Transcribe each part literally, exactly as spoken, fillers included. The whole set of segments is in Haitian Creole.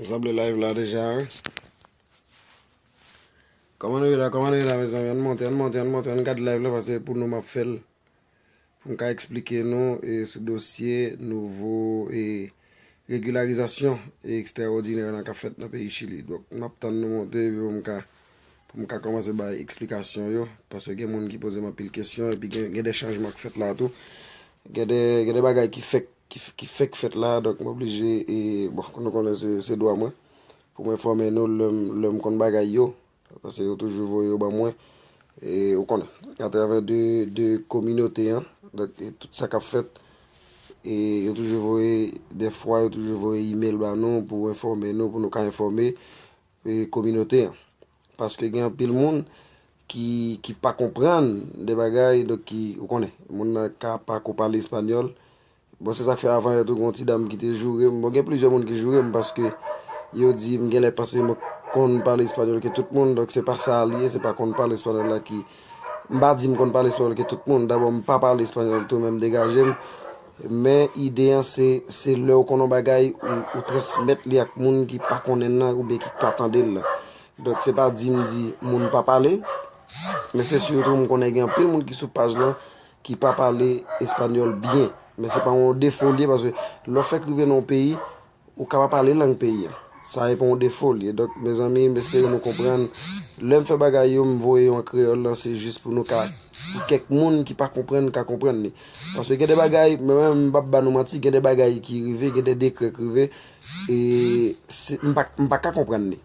M sanble live la deja, wi. Kòman nou ye la? Kòman nou ye la, mezanmi? Ann monte, ann monte, ann monte, ann gade live la, paske pou nou m ap fè l. Pou m ka eksplike nou e sou dosye nouvo e regilarizasyon e ekstraòdinè lan k ap fèt nan peyi Chili. Donk, m ap tann nou monte epi pou m ka, pou m ka kòmanse bay eksplikasyon yo, paske gen moun ki poze m anpil kesyon, epi gen, gen de chanjman k fèt la tou. Gen de, gen de bagay ki fèk, ki, ki fèk fèt la, donk m oblije, e, bon, nou konnen se, se dwa mwen, pou m enfòme nou lè m, lè m konn bagay yo, paske yo toujou voye yo ban mwen, e, ou konnen, atravè de, de kominote an, donk, e, tout sa k ap fèt, e, yo toujou voye, dèfwa, yo toujou voye email ba nou pou enfòme nou, pou nou ka enfòme, e, kominote an. Paske gen anpil moun ki, ki pa konprann de bagay, donk ki, ou konnen, moun nan ka pa ko pale espanyòl. Bon, se sa k fè avan yè tou, gen yon ti dam ki te joure m. Bon, gen plizyè moun ki joure m paske yo di m genlè panse m konn pale espanyòl ke tout moun, donk se pa sa l ye, se pa konn pale espanyòl la ki, m pa di m konn pale espanyòl ke tout moun. Dabò, m pa pale espanyòl tou, men m degaje m. Men ide an, se, se lè w konn yon bagay, ou, ou transmèt li ak moun ki pa konnen l lan oubyen ki pa tande l lan. Donk, se pa di m di moun pa pale, men se sitou m konnen gen anpil moun ki sou paj lan ki pa pale espanyòl byen. Men se pa yon defo l ye, paske lè w fèk rive nan yon peyi, ou ka pa pale lang peyi an. Sa e pa yon defo l ye. Donk, mezanmi, m espere nou konprann. Lè m fè bagay yo, m voye yo an kreyòl lan, se jis pou nou ka, pou kèk moun ki pa konprann, ka konprann li. Paske gen de bagay, mwen menm, m p ap ba nou manti, gen de bagay ki rive, gen de dekrè k rive, e se, m pa, m pa ka konprann li.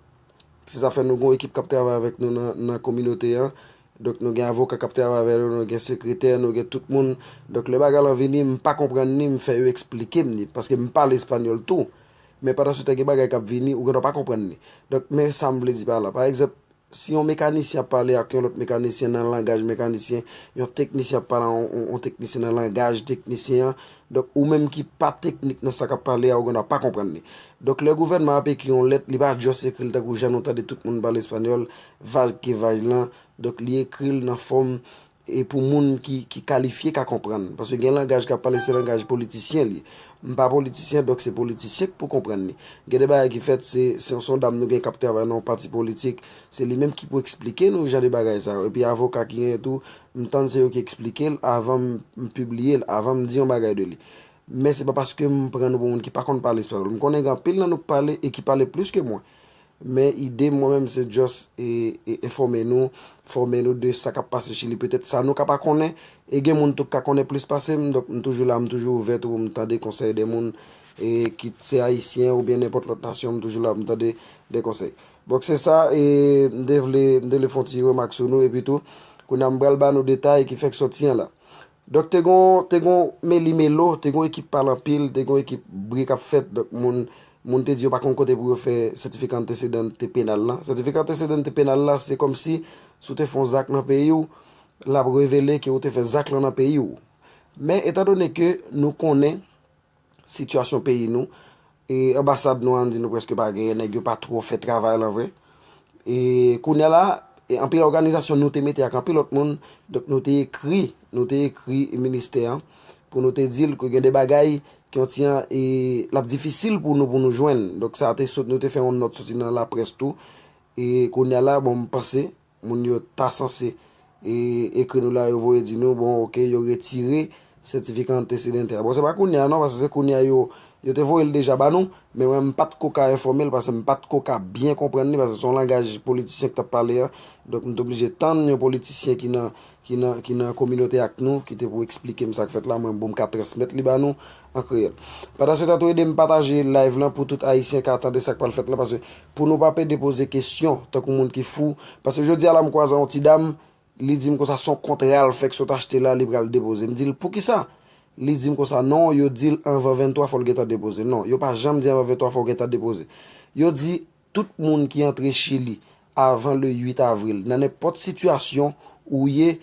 Se sa fè nou gen yon ekip k ap travay avèk nou nan, nan kominote an. Donk, nou gen avoka k ap travay avè nou, nou gen sekretè, nou gen tout moun. Donk, lè bagay lan vini, m pa konprann li, m fè yo eksplike m li, paske m pale espanyòl tou. Men pandan se tan, gen bagay k ap vini, ou gendwa pa konprann li. Donk, men sa m vle di pa la. Pa egzanp, si yon mekanisyen ap pale ak yon lòt mekanisyen nan langaj mekanisyen, yon teknisyen ap pale a yon, yon, yon teknisyen nan langaj teknisyen an, donk, ou menm ki pa teknik nan sa k ap pale a, ou gendwa pa konprann li. Donk, lè gouvènman ap ekri yon lèt, li pa just ekri l tankou jan nou tande tout moun pale espanyòl, vaj ki vaj lan. Donk, li ekri l nan fòm e pou moun ki, ki kalifye ka konprann. Paske gen langaj k ap pale, se langaj politisyen li ye. M pa politisyen, donk se politisyen k pou konprann li. Gen de bagay ki fèt, se, se, se yon dam nou gen k ap travay nan yon pati politik, se li menm ki pou eksplike nou jan de bagay sa yo. Epi avoka ki genyen tou, m tann se yo ki eksplike l avan m, m pibliye l, avan m di yon bagay de li. Men se pa paske m pran nou pou moun ki pa konn pale espanyòl. M konnen gen anpil nan nou k pale e ki pale plis ke mwen. Men ide m mwen menm se just e, e enfòme nou, fòme nou de sa k ap pase Chili. Petèt sa nou ka pa konnen, e gen moun tou k ka konnen plis pase m. Donk, m toujou la, m toujou ouvè tou pou m tande konsèy de moun, e kit se ayisyen oubyen nenpòt lòt nasyon, m toujou la pou m tande de konsèy. Donk, se sa, e m te vle, m te vle fè yon ti remak sou nou, epi tou, kounye a m pral ba nou detay ki fèk sòti an la. Donk, te gon, te gon meli melo, te gon ekip pale anpil, te gon ekip bri k ap fèt. Donk, moun, moun te di yo pa konn kote pou yo fè sètifika antesedante penal lan. Sètifika antesedante penal la, se kòmsi si w te fè yon zak nan peyi w, l ap revele ke w te fè zak lan nan peyi w. Men, etandone ke nou konnen sitiyasyon peyi nou, e anbasad nou an di nou prèske pa genyen, nèg yo pa twò fè travay lan vre. E kounye a la, e anpil òganizasyon nou te mete ak anpil lòt moun, donk nou te ekri, nou te ekri ministè an pou nou te di l ke gen de bagay ki yon ti jan, e l ap difisil pou nou, pou nou jwenn. Donk sa te sot, nou te fè yon nòt soti nan laprès tou. E kounye a la, bon, m panse moun yo ta sanse, e, ekri nou la, yo voye di nou, bon, oke, yo retire sètifika antesedante a. Bon, se pa kounye a non, paske se kounye a yo, yo te voye l deja ba nou, men mwen, m pa t ko ka enfòme l, paske m pa t ko ka byen konprann li, paske se yon langaj politisyen ki t ap pale a. Donk, m te oblije tann yon politisyen ki nan, ki nan, ki nan kominote ak nou, ki te pou eksplike m sa k fèt la, mwen, bon, m ka transmèt li ba nou an kreyòl. Pandan se tan tou, ede m pataje live lan pou tout Ayisyen ka tande sa k pral fèt la, paske pou nou pa pede poze kesyon tankou moun ki fou. Paske jodi a la, m kwaze yon ti dam, li di m konsa se yon kontra l fèk sot achte la, li pral depoze. M di l, poukisa? Li di m konsa, non, yo di l anvan venntwa fò l gentan depoze. Non, yo pa janm di anvan venntwa fò w gentan depoze. Yo di, tout moun ki antre Chili avan le uit avril, nan nenpòt sitiyasyon ou ye,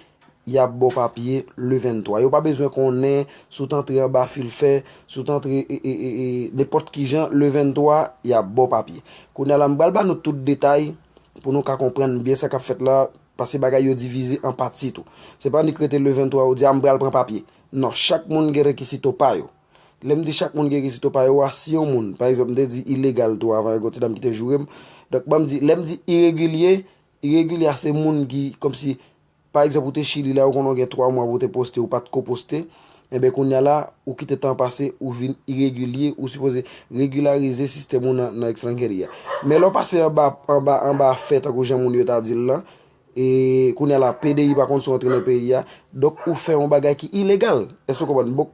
y ap ba w papye le venntwa. Yo pa bezwen konnen si w t antre anba fil fè, si w t antre, e, e, e, e, nenpòt ki jan, le venntwa, y ap ba w papye. Kounye a la, m pral ba nou tout detay pou nou ka konprann byen sa k ap fèt la, paske bagay yo divize an pati tou. Se pa nik rete le venntwa, ou di, a, m pral pran papye. Non, chak moun gen rekizito pa yo. Lè m di chak moun gen rekizito pa yo a, si yon moun, pa egzanp, m te di ilegal tou avan, gen yon ti dam ki te joure m. Donk, ban m di, lè m di iregilye, iregilye a se moun ki, kòmsi, pa egzanp, ou te Chili la, ou konnen w gen twa mwa pou w te poste, ou pa t ko poste. Enben, kounye a la, ou kite tan pase, ou vin iregilye, ou sipoze regilarize sistèm ou nan, nan Extranjeria. Men lè w pase anba, anba, anba fè, tankou jan moun yo ta di l lan, e kounye a la, P D I pa konn si w antre nan peyi a. Donk, ou fè yon bagay ki ilegal. Èske w konprann? Bon,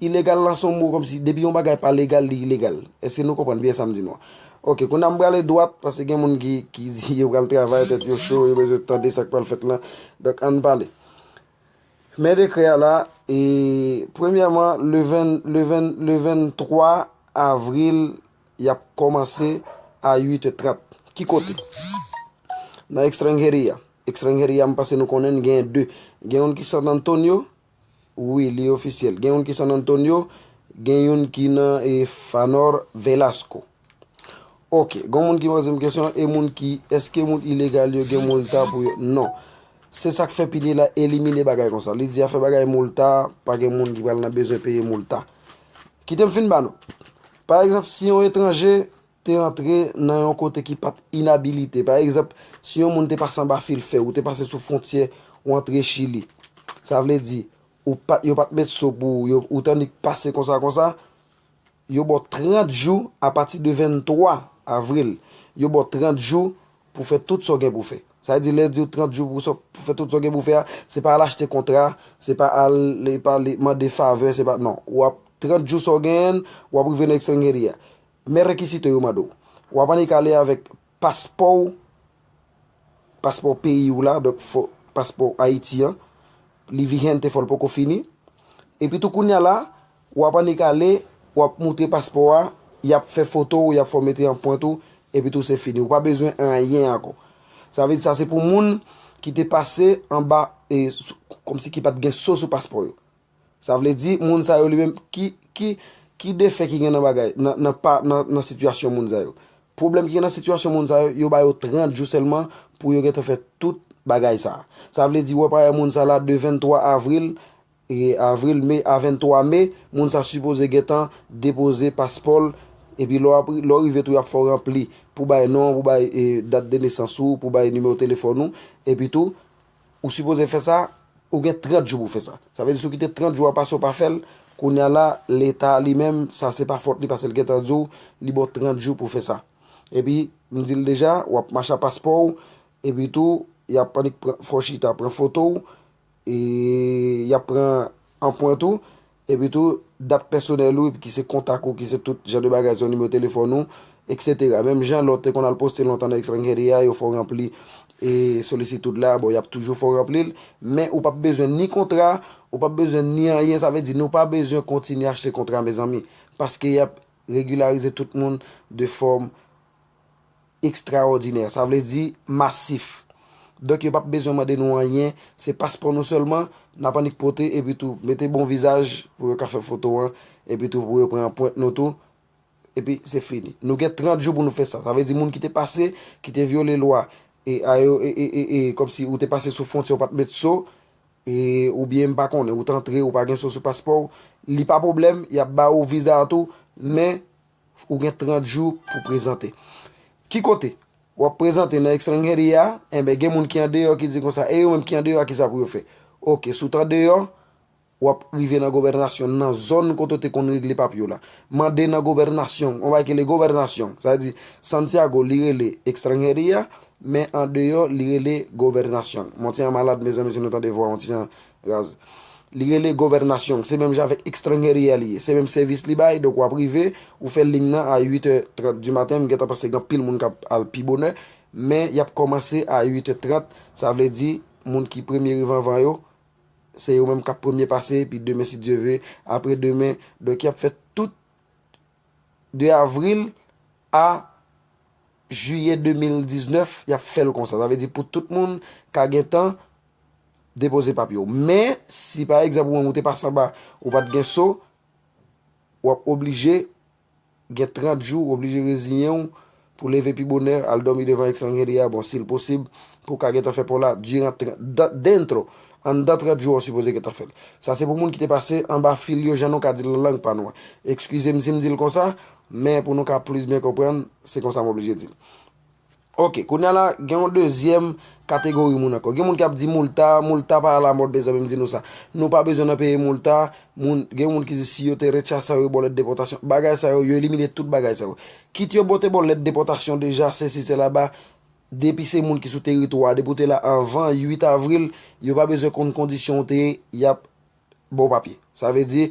ilegal lan se yon mo kòmsi, depi yon bagay pa legal, li ilegal. Èske nou konprann byen sa m di nou an? Ok, kounye a m prale dwat, paske gen moun ki, ki di yo pral travay, tèt yo cho, yo bezwen tande sa k pral fèt lan. Donk, ann pale. Men dekrè a la, e, premyèman, le ven, le ven, le venntwa avril, y ap kòmanse a uit è trant. Ki kote? Nan Extranjeria. Extranjeria, m panse nou konnen, gen de. Gen youn ki San Antonio, wi, li ofisyèl. Gen youn ki San Antonio, gen youn ki nan, e, Fanor Velasco. Ok, gen moun ki poze m kesyon, e moun ki, èske moun ilegal yo gen molta pou yo? Non. Se sa k fè Pineda elimine bagay konsa. Li di afè bagay molta, pa gen moun ki pral nan bezwen peye molta. Kite m fin ba nou. Pa egzanp, si yon etranje te antre nan yon kote ki pa t inabilite, pa egzanp, si yon moun te pase anba fil fè, ou te pase sou fwontyè, ou antre Chili. Sa vle di, ou pa, yo pa t met so pou ou, yo, ou t annik pase konsa, konsa, yo ba w trant jou apati de venntwa avril. Yo ba w trant jou pou fè tout sa w gen pou fè. Sa vle di, lè yo di w trant jou pou sa, pou fè tout sa w gen pou fè a, se pa al achte kontra, se pa al, e pa al mande favè, se pa, non. W ap, trant jou sa w genyen, w ap rive nan Extranjeria. Men rekizito yo mande w. W ap annik ale avèk paspò w, paspò peyi w la, donk fò, paspò Ayiti an, li vijente, fò l poko fini. Epi tou kounye a la, w ap annik ale, w ap moutre paspò a, y ap fè foto w, y ap fè w mete anprent ou, epi tou se fini. Ou pa bezwen anyen ankò. Sa vle di sa se pou moun ki te pase anba, e, sou, kòmsi ki pa t gen so sou paspò yo. Sa vle di, moun sa yo li menm, ki, ki, ki defè ki gen nan bagay, nan, nan, pa, nan, nan sitiyasyon moun sa yo? Pwoblèm ki gen nan sitiyasyon moun sa yo, yo ba yo trant jou sèlman pou yo gentan fè tout bagay sa a. Sa vle di, wè, parèy moun sa la, de venntwa avril, e avril, me, a venntwa me, moun sa sipoze gentan depoze paspò l, epi lè w ap, lè w rive tou, y ap fè w ranpli pou bay non, pou bay, e, dat de nesans ou, pou bay nimewo telefòn ou, epi tou, ou sipoze fè sa, ou gen trant jou pou fè sa. Sa vle di, si w kite trant jou a pase, w pa fè l, kounye a la, Leta li menm, sa se pa fòt li, paske l gentan di w, li ba w trant jou pou fè sa. Epi, m di l deja, w ap mache ak paspò w, epi tou, y ap annik pran, fè w chita, pran foto w, e y ap pran anprent ou, epi tou, dat pèsonèl ou, epi ki se kontak ou, ki se tout jan de bagay, se yon nimewo telefòn ou, etsetera. Menm jan lè w te konn al poste lontan nan Extranjeria, yo fè w ranpli, e, solisitid la, bon, y ap toujou fè w ranpli l, men ou p ap bezwen ni kontra, ou p ap bezwen ni anyen, sa vle di nou pa bezwen kontinye achte kontra, mezanmi, paske y ap regilarize tout moun de fòm ekstraòdinè, sa vle di masif. Donk, yo p ap bezwen mande nou anyen, se paspò nou sèlman, n ap annik pote, epi tou, mete bon vizaj pou yo ka fè foto an, epi tou, pou yo pran anprent nou tou, epi se fini. Nou gen trant jou pou nou fè sa. Sa vle di, moun ki te pase, ki te vyole lwa, e, a yo, e, e, e, e, kòmsi ou te pase sou fwontyè, ou pa t met so, e, oubyen m pa konnen, ou t antre, ou pa gen so sou paspò w, li pa pwoblèm, y ap ba ou viza a tou, men ou gen trant jou pou prezante. Ki kote? W ap prezante nan Extranjeria, enben, gen moun ki andeyò ki di konsa, e yo menm ki andeyò a, kisa pou yo fè? Ok, si w t andeyò, w ap rive nan gobènasyon, nan zòn kote w te konn regle papye w la. Mande nan gobènasyon, yon bagay ki rele gobènasyon. Sa vle di, Santiago, li rele Extranjeria, men andeyò, li rele gobènasyon. Monty an malad, mezanmi, si nou tande vwa Monty an, raz. Li rele gobènasyon, se menm jan avèk Extranjeria li ye. Se menm sèvis li bay, donk w ap rive, ou fè liy nan a uit è trant di maten, m gentan panse gen anpil moun k ap al pi bonè, men y ap kòmanse a uit è trant, sa vle di, moun ki premye rive anvan yo, se yo menm k ap premye pase, epi demen, si Dye ve, apre demen, donk y ap fè tout de avril a jiyè de mil diznèf, y ap fè l konsa. Sa vle di pou tout moun ka gentan depoze papye w. Men, si pa egzanp ou menm ou te pase anba, ou pa t gen so, w ap oblije gen trant jou, w oblije reziyen w pou leve pi bonè, al dòmi devan Extranjeria, bon, si l posib, pou w ka gentan fè pa w la, diran trant, da-, dentro, Anndan trant jou, w sipoze gentan fè l. Sa se pou moun ki te pase anba fil yo, jan nou ka di l nan lang pa nou an. Eskize m si m di l konsa, men pou nou ka plis byen konprann, se konsa m oblije di l. Ok, kounye a la, gen yon dezyèm kategori moun ankò. Gen moun k ap di Moulta, Moulta pa alamòd, mezanmi, m di nou sa. Nou pa bezwen nan peye Moulta. Moun, gen moun ki di si yo te rechase w, yo ba w lèt depòtasyon. Bagay sa yo, yo elimine tout bagay sa yo. Kit yo bo-, te ba w lèt depòtasyon deja, sesi, sela, ba, depi se moun ki sou teritwa, depi w te la anvan uit avril, yo pa bezwen konn kondisyon w te ye, y ap ba w papye. Sa vle di,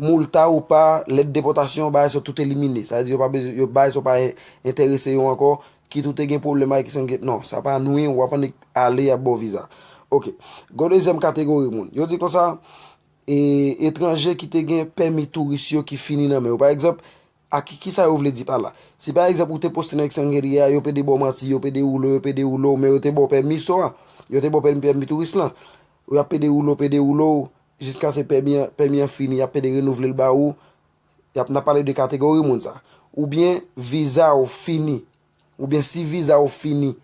Moulta ou pa, lèt depòtasyon, bagay sa yo tout elimine. Sa vle di yo pa bezwen, yo, bagay sa yo pa en-, enterese yo ankò, kit ou te gen pwoblèm avèk Extrangeria, non, sa pa nwi, w ap annik ale, y ap ba w viza. Ok. Gen yon dezyèm kategori moun. Yo di konsa, e, etranje ki te gen pèmi touris yo ki fini nan men yo. Pa egzanp, a ki, kisa yo vle di pa la? Si pa egzanp ou te poste nan Extrangeria, yo pede ba w manti, yo pede woule w, yo pede woule w, men yo te ba w pèmi sa a. Yo te ba w pèmi, pèmi touris lan. Ou y ap pede woule w, pede woule w, jiskaske pèmi an, pèmi an fini, y ap pede renouvle l ba ou. Y ap, n ap pale de kategori moun sa. Oubyen viza w fini. Oubyen si viza w fini.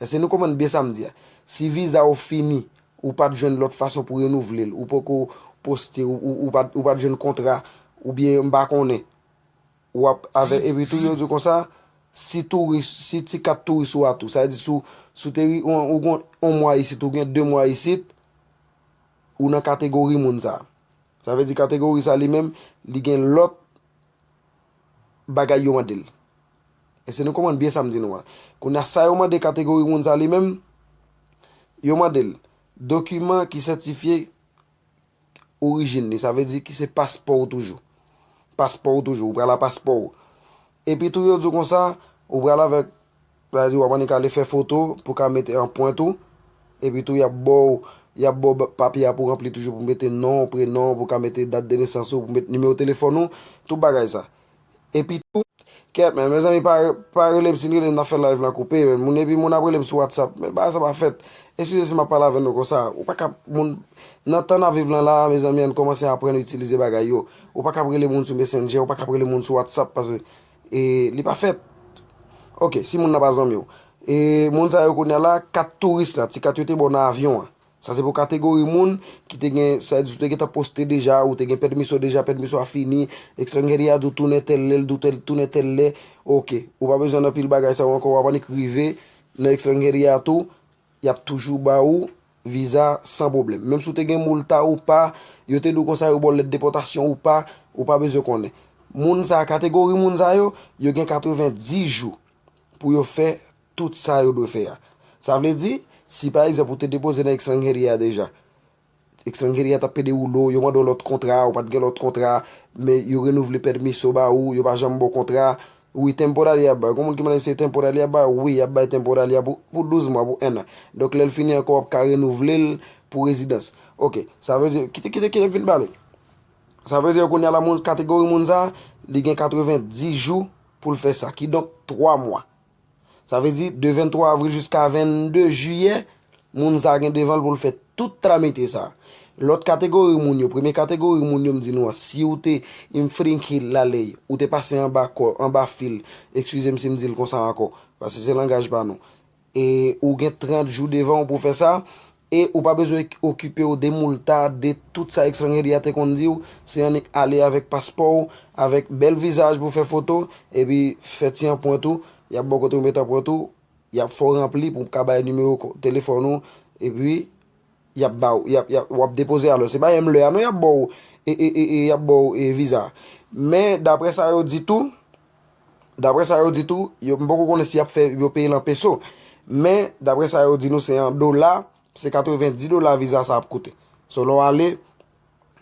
Èske nou konprann byen sa m di a? Si viza w fini, ou pa t jwenn lòt fason pou renouvle l, ou poko poste, ou, ou, ou pa t, ou pa t jwenn kontra, oubyen m pa konnen. W ap avè, epi tou yo di w konsa, si touris, si ti kat touris ou a tou, sa vle di si w, si w te ri-, ou, ou gen yon mwa isit, ou gen de mwa isit, ou nan kategori moun sa. Sa vle di kategori sa li menm, li gen lòt bagay yo mande l. Èske nou konprann byen sa m di nou an? Kounye a sa yo mande kategori moun sa li menm, yo mande l dokiman ki sètifye orijin li, sa vle di ki se paspò w toujou. Paspò w toujou, ou pral a paspò w. Epi tou yo di w konsa, ou pral avèk, sa vle di w ap annik ale fè foto pou ka mete anprent ou. Epi tou y ap ba w, y ap ba w papye a pou ranpli toujou, pou mete non, prenon, pou ka mete dat de nesans ou, pou mete nimewo telefòn ou, tout bagay sa. Epi tou, kèt, men, mezanmi, pa, pa rele m, si n rele m, n ap fè live lan koupe, men, moun, epi moun ap rele m sou WhatsApp, men, bagay sa pa fèt. Eskize si m ap pale avè nou konsa, ou pa ka, moun, nan tan n ap viv lan la, mezanmi, ann kòmanse aprann itilize bagay yo. Ou pa ka rele moun sou Messenger, ou pa ka rele moun sou WhatsApp, paske, e, li pa fèt. Ok, si moun nan pa zanmi w. E, moun sa yo kounye a la, kat touris la, ti kat yo te ba w nan avyon an. Sa se pou kategori moun ki te gen, sa vle di si w te gentan poste deja, ou te gen pèmisyon deja, pèmisyon a fini, Extrangeria di w tounen tèl lè, l di w tèl, tounen tèl lè. Ok, ou pa bezwen anpil bagay sa yo ankò, w ap annik rive nan Extrangeria tou, y ap toujou ba ou viza san pwoblèm. Menm si w te gen Moulta ou pa, yo te di w konsa yo ba w lèt depòtasyon ou pa, ou pa bezwen konnen. Moun sa, kategori moun sa yo, yo gen katrevenndis jou pou yo fè tout sa yo dwe fè a. Sa vle di, si pa egzanp ou te depoze nan Extrangeria deja, Extrangeria t ap pede woule w, yo mande w lòt kontra, ou pa t gen lòt kontra, men yo renouvle pèmisyon ba ou, yo pa janm ba w kontra. Wi, temporary y ap bay. Gon moun ki mande m se temporary y ap bay, wi, y ap bay temporary a pou, pou douz mwa, pou en an. Donk, lè l fini ankò, w ap ka renouvle l pou rezidans. Ok, sa vle di, kite, kite, kite m fin pale. Sa vle di, kounye a la, moun, kategori moun sa, li gen katrevenndis jou pou l fè sa, kidonk twa mwa. Sa vle di, de venntwa avril jiska vennde jiyè, moun sa gen devan l pou l fè tout tramite sa. Lòt kategori moun yo, premye kategori moun yo, m di nou an, si w te enfrinki la ley, ou te pase anba kò, anba fil, eskize m si m di l konsa ankò, paske se langaj pa nou. E ou gen trant jou devan w pou fè sa, e ou pa bezwen okipe w de Moulta, de tout sa Extrangeria te konn di w, se annik ale avèk paspò w, avèk bèl vizaj pou fè foto, epi fè ti anprent ou, y ap bò kote w met anprent ou, y ap fè w ranpli pou w ka bay nimewo ko-, telefòn ou, epi y ap ba w, y ap, y ap, w ap depoze alò. Se pa menm lè a non y ap ba w, e, e, e, e, y ap ba w, e, viza. Men, daprè sa yo di tou, daprè sa yo di tou, yo, m poko konnen si y ap fè, yo peye l an peso. Men, daprè sa yo di nou, se an dola, se katrevenndis dola viza sa ap koute. So, lè w ale,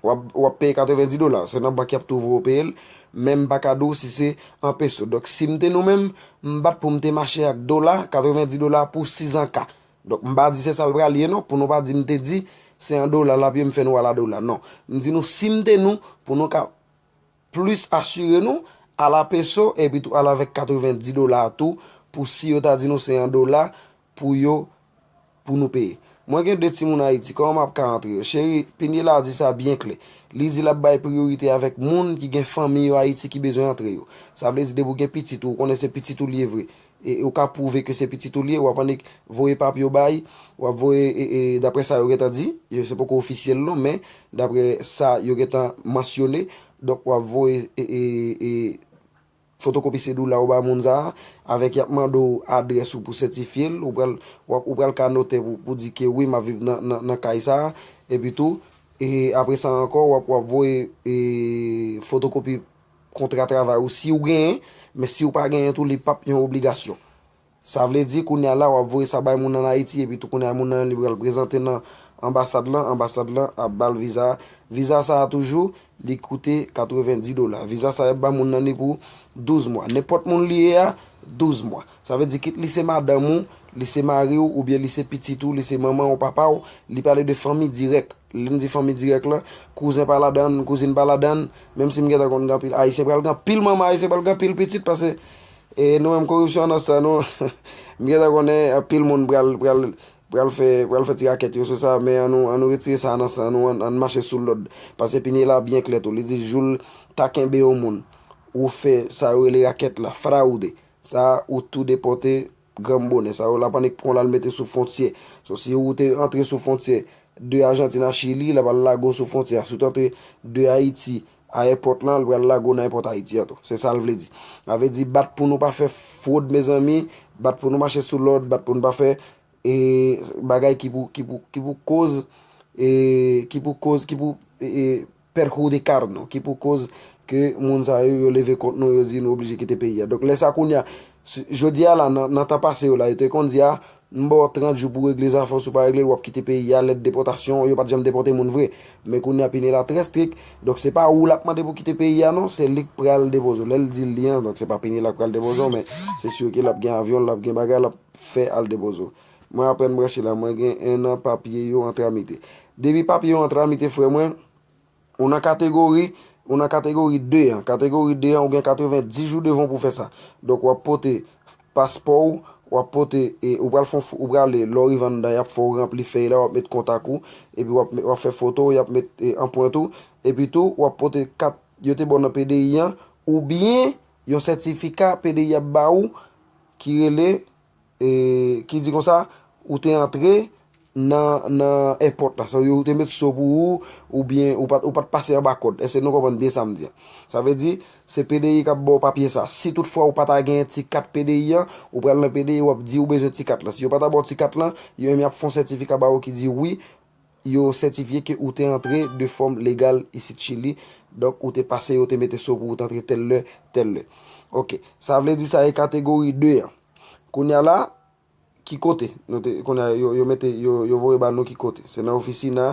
w ap, w ap peye katrevenndis dola. Se nan bank y ap tou voye w peye l. Men m pa ka di w si se an peso. Donk, si m te nou menm, m bat pou m te mache ak dola, katrevenndis dola pou sizan ka. Donk, m pa di se sa l pral ye non, pou nou pa di m te di se an dola l ap ye, m fè nou al a dola. Non. M di nou, si m te nou, pou nou ka plis asire nou, al a peso, epi tou al avèk katrevenndis dola tou, pou si yo ta di nou se an dola, pou yo, pou nou peye. Mwen gen de timoun Ayiti, kòman m ap ka antre yo? Cheri, Piniela di sa byen klè. Li di l ap bay priyorite avèk moun ki gen fanmi yo Ayiti ki bezwen antre yo. Sa vle di depi w gen pitit ou, ou konnen se pitit ou li ye vre. e, ou ka pwouve ke se pitit ou li ye, w ap annik voye papye w bay, w ap voye, e, e, daprè sa yo gentan di, yo, se poko ofisyèl non, men daprè sa yo gentan mansyone, donk w ap voye, e, e, e, fotokopi sedoula ou ba moun sa a, avèk y ap mande w adrès ou pou sètifye l, ou pral, w ap, ou pral ka notè pou, pou di ke wi, m ap viv nan, nan, nan kay sa a, epi tou, e apre sa ankò, w ap, w ap voye, e, fotokopi kontra travay ou si w genyen, men si w pa genyen tou, li p ap yon obligasyon. Sa vle di, kounye a la, w ap voye sa bay moun ann Ayiti, epi tou kounye a moun nan li pral prezante nan anbasad lan, anbasad lan ap ba l viza a. Viza sa a toujou, li koute katrevendi dola. Viza sa a y ap ba moun nan li pou douz mwa. Nenpòt moun li ye a, douz mwa. Sa vle di, kit li se madanm ou, li se mari w, oubyen li se pitit ou, li se manman w, papa w, li pale de fanmi dirèk. Lè m di fanmi dirèk lan, kouzen pa ladann, kouzin pa ladann, menm si m gentan konn gen anpil Ayisyen pral gen anpil manman, Ayisyen pral gen anpil pitit, paske e nou menm koripsyon nan san nou, m gentan konnen anpil moun pral, pral, pral fè, pral fè ti rakèt yo sou sa, men an nou, an nou retire sa nan san nou, an, an mache sou lòd. Paske Pinela byen klè tou, li di jou l ta kenbe yon moun, ou fè sa yo rele rakèt la, fraude. Sa a, ou tou depòte granm bonè. Sa yo, l ap annik pran w, l al mete sou fwontyè. So, si ou te antre sou fwontyè de Ajantin a Chili, l ap al lage w sou fwontyè a. Si w te antre de Ayiti a èpòt lan, l pral lage w nan èpòt Ayiti a tou. Se sa l vle di. Sa vle di, bat pou nou pa fè fwod, mezanmi, bat pou nou mache sou lòd, bat pou nou pa fè e, bagay ki pou, ki pou, ki pou koz, e, ki pou koz, ki pou, e, e, perjudicar nou, ki pou koz ke moun sa yo, yo leve kont nou, yo di nou oblije kite peyi a. Donk, lè sa kounye a, s- jodi a la, nan, nan tan pase yo la, yo te konn di a, m ba w trant jou pou regle zafè w, si w pa regle l, w ap kite peyi a, lèt depòtasyon, yo pa t janm depòte moun vre. Men kounye a, Pinela trè strik, donk se pa ou l ap mande pou kite peyi a non, se li k pral depoze w. Lè l di l li an, donk se pa Pinela k pral depoze w, men se si ke l ap gen avyon, l ap gen bagay, l ap fè al depoze w. Mwen apèn branche la, mwen gen en an papye yo an tramite. Depi papye yo an tramite, frè mwen, ou nan kategori, ou nan kategori de an. Kategori de an, ou gen katrevenndis jou devan w pou fè sa. Donk, w ap pote paspò w, w ap pote, e, ou pral fè, ou prale, lè w rive anndan, y ap fè w ranpli fèy la, w ap met kontak ou, epi w ap, w ap fè foto, y ap met, e, anprent ou, epi tou, w ap pote kat yo te ba w nan P D I an, oubyen yon sètifika P D I ap ba ou, ki rele, e, ki di konsa, ou te antre nan, nan èpòt la. Sa yo te met so pou ou, oubyen ou pa t, ou pa t pase anba kòd. Èske nou konprann byen sa m di an? Sa vle di, se P D I k ap ba w papye sa. Si toutfwa ou pa ta genyen ti kat P D I an, ou pral nan P D I, w ap di ou bezwen ti kat lan. Si yo pa ta ba w ti kat lan, yo menm y ap fè yon sètifika ba ou ki di wi, yo sètifye ke ou te antre de fòm legal isit Chili. Donk, ou te pase, yo te mete so pou ou t antre tèl lè, tèl lè. Oke. Sa vle di sa e kategori de an. Kounye a la, ki kote? Nou te, kounye a, yo, yo mete, yo, yo voye ba nou ki kote? Se nan ofisina,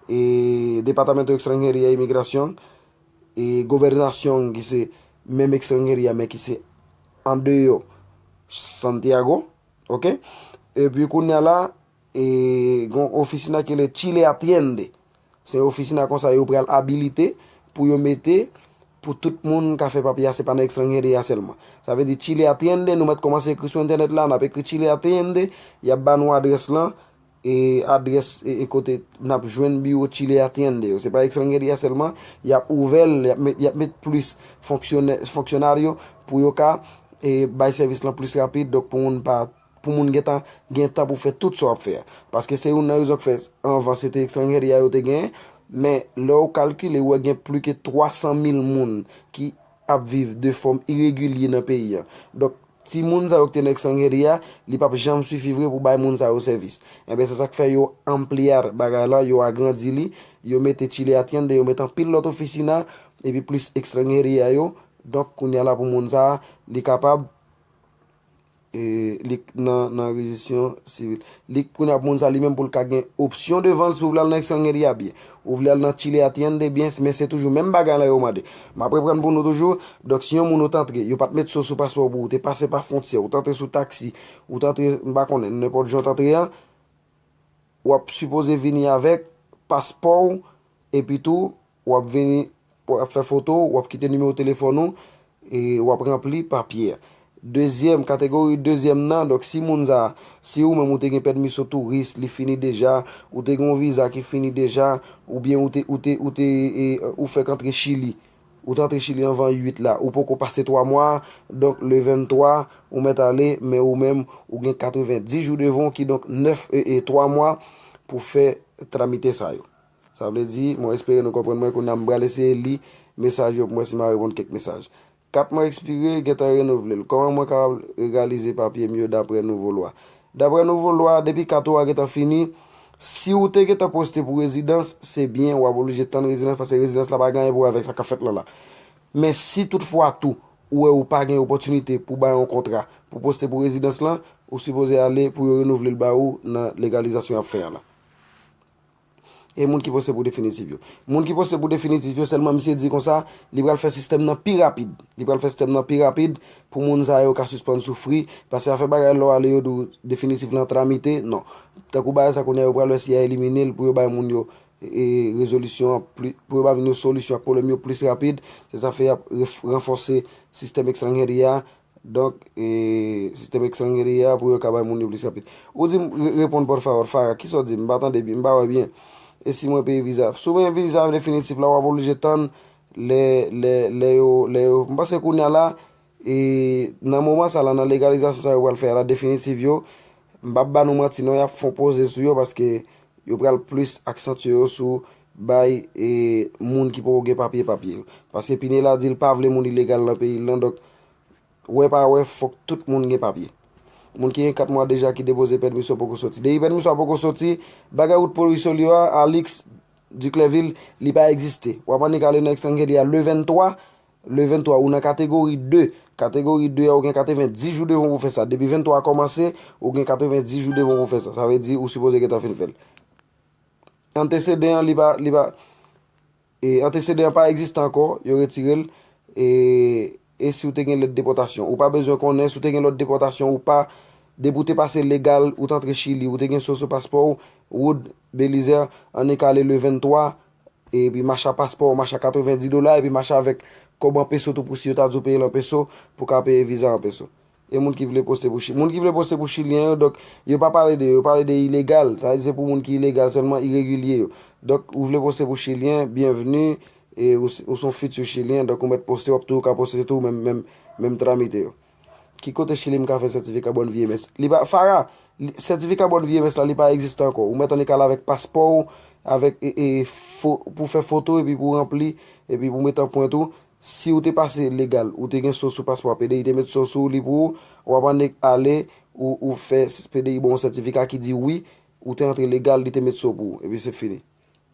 e, Departamento Extranjería e Imigración, e, Gobernación, ki se menm Extranjería, men ki se andeyò Santiago, oke? Epi kounye a la, e, gon ofisina ki rele Chile Atiende. Se ofisina konsa yo pral abilite pou yo mete pou tout moun ka fè papye a, se pa nan Extranjería sèlman. Sa vle di Chile Atiende, nou mèt kòmanse ekri sou entènèt la, n ap ekri Chile Atiende, y ap ba nou adrès lan, e adrès e, e kote n ap jwenn biwo Chile Atiende yo. Se pa Extranjería sèlman, y ap ouvè l, y ap met, y ap met plis fonksyonè, fonksyonaryo pou yo ka e, bay sèvis lan plis rapid, donk pou moun pa pou moun gentan gen tan pou fè tout sa w ap fè a. Paske se youn nan rezon k fè anvan se te Extranjería yo te genyen, men lè w kalkile, w wè gen plis ke twa san mil moun ki ap viv de fòm iregilye nan peyi a. Donk, timoun sa yo ki te nan Extranjería, li p ap janm sifi vre pou bay moun sa yo sèvis. Enben, se sa k fè yo ampliar bagay la, yo agrandi li, yo mete Chile Atiende, yo mete anpil lòt ofisina, epi plis Extranjería yo. Donk, kounye a la pou moun sa a, li kapab e, li nan, nan rejisyon sivil. Li kounye a pou moun sa li menm pou l ka gen opsyon devan l si w vle al nan Extranjería byen. Ou vle al nan Chile Atiende byen, men se toujou menm bagay la yo mande. M ap reprann pou nou toujou. Donk, si yon moun ou t antre, yo pa t met so sou paspò pou ou, te pase pa fwontyè, ou t antre sou taksi, ou t antre, m pa konnen, nenpòt jan w t antre an, w ap sipoze vini avèk paspò w, epi tou, w ap vini, w ap fè foto, w ap kite nimewo telefòn ou, e w ap ranpli papye a. Dezyèm, kategori dezyèm nan, donk si moun sa, si ou menm ou te gen pèmisyon touris, li fini deja, ou te gen yon viza ki fini deja, oubyen ou te, ou te, ou te, e, ou fèk antre Chili, Ou te antre Chili anvan uit la, ou poko pase twa mwa, donk le venntwa, ou mèt ale, men ou menm, ou gen katrevendis jou devan w, kidonk nèf, e, e, twa mwa pou fè tramite sa yo. Sa vle di, mwen espere nou konprann mwen, kounye a m pral eseye li mesaj yo pou mwen si m a reponn kèk mesaj. Kat mwa ekspire, gentan renouvle l. Kòman mwen kapab legalize papye m yo dapre nouvo lwa? Dapre nouvo lwa, depi kat ou a gentan fini, si ou te gentan poste pou rezidans, se byen, w ap oblije tann rezidans, paske rezidans la pa gen anyen pou wè avèk sa k ap fèt lan la. Men si toutfwa tou, ou wè ou pa gen opòtinite pou bay yon kontra pou poste pou rezidans lan, ou sipoze ale pou yo renouvle l ba ou nan legalizasyon y ap fè a la. E moun ki poste pou definitif yo. Moun ki poste pou definitif yo, sèlman misye di konsa, li pral fè sistèm nan pi rapid. Li pral fè sistèm nan pi rapid pou moun sa yo ka sispann soufri. Paske afè bagay lè w ale yo di w definitif lan tramite, non. Tankou bagay sa kounye a yo pral wè si y a elimine l pou yo bay moun yo e, rezolisyon an pli, pou yo bay moun yo solisyon ak pwoblèm yo plis rapid. Se sa fè y ap ref- ranfòse sistèm ekstranjeri a. Donk, e, sistèm ekstranjeri a pou yo ka bay moun yo plis rapid. Ou di m re- reponn por favor, Farah, kisa w di m? M pa tande byen, m pa wè byen. E si mwen peye viza? Si w peye viza definitif la, w ap oblije tann lè, lè, lè yo, lè yo. M panse kounye a la, e, nan moman sa la, nan legalizasyon sa yo pral fè a la, definitif yo, m p ap ba nou manti non, y ap fè yon poze sou yo paske yo pral plis aksantye yo sou bay e, moun ki poko gen papye, papye yo. Paske Pinela di l pa vle moun ilegal nan peyi l lan, donk, wè pa wè, fòk tout moun gen papye. Moun ki gen kat mwa deja ki depoze pèmisyon poko soti. Depi pèmisyon an poko soti, bagay wout Porisolyo a, Alix Duclairville, li pa egziste. W ap annik ale nan ekstranjeri a le venntwa, le venntwa, ou nan kategori de. Kategori de a, ou gen katrevendis jou devan w pou fè sa. Depi venntwa a kòmanse, ou gen katrevendis jou devan w pou fè sa. Sa vle di, ou sipoze gentan fin fè l. Anteseden an, li pa, li pa, e, anteseden an pa egziste ankò, yo retire l. E, e si w te gen lòt depòtasyon, ou pa bezwen konnen si w te gen lòt depòtasyon ou pa, depi w te pase legal, ou t antre Chili, ou te gen so sou paspò w, Wood, Belizaire, annik ale le venntwa, epi mache a paspò, mache a katrevendis dola, epi mache avèk kòb an peso tou pou si yo ta di w peye l an peso, pou ka peye viza an peso. E moun ki vle poste pou Chi- moun ki vle poste pou chilyen yo, donk, yo pa pale de yo, yo pale de ilegal. Sa vle di se pou moun ki ilegal sèlman, iregilye yo. Donk, ou vle poste pou chilyen, byenvni, e ou, ou se yon fiti chilyen, donk ou mèt poste, w ap toujou ka poste tou, menm, menm, menm tramite yo. Ki kote Chili m ka fè sètifika bòn vi M S? Li pa, Farah, li- sètifika bòn vi M S la, li pa egziste ankò. Ou mèt annik ale avèk paspò w, avèk, e, e, fo- pou fè foto, epi pou ranpli, epi pou mete anprent ou. Si w te pase legal, ou te gen so sou paspò a, P D I te met so sou li pou ou, w ap annik ale, ou, ou fè P D I ba w yon sètifika ki di wi, ou te antre legal, li te met so pou ou, epi se fini.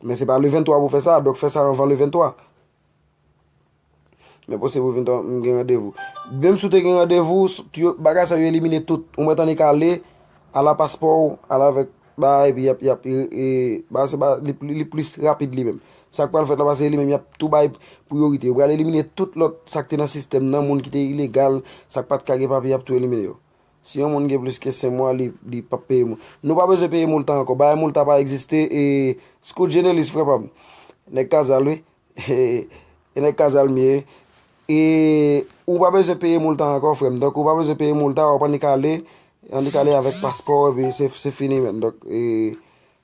Men se pa le venntwa pou fè sa, donk fè sa anvan le venntwa. Men poste pou venntwa, m gen randevou. Menm si w te gen randevou, s- yo- bagay sa yo elimine tout. Ou mèt annik ale, ala paspò w, ala avèk bagay, epi y ap, y ap, e, e, bagay se ba- li, li, li plis rapid li menm. Sa k pral fèt la, paske li menm, y ap tou bay priyorite. Yo pral elimine tout lòt sa k te nan sistèm nan, moun ki te ilegal, sa k pa t ka gen papye, y ap tou elimine yo. Si yon moun gen plis ke senk mwa, li, li p ap peye mou-, nou pa bezwen peye multa ankò. Bagay multa pa egziste, e, Scout Genelis, frè pa m. Nèg Kazal, wi. E, e nèg Kazal m ye. E, ou pa bezwen peye multa ankò, frè m. Donk, ou pa bezwen peye multa, w ap annik ale, annik ale avèk paspò, epi se, se fini, menm. Donk, e,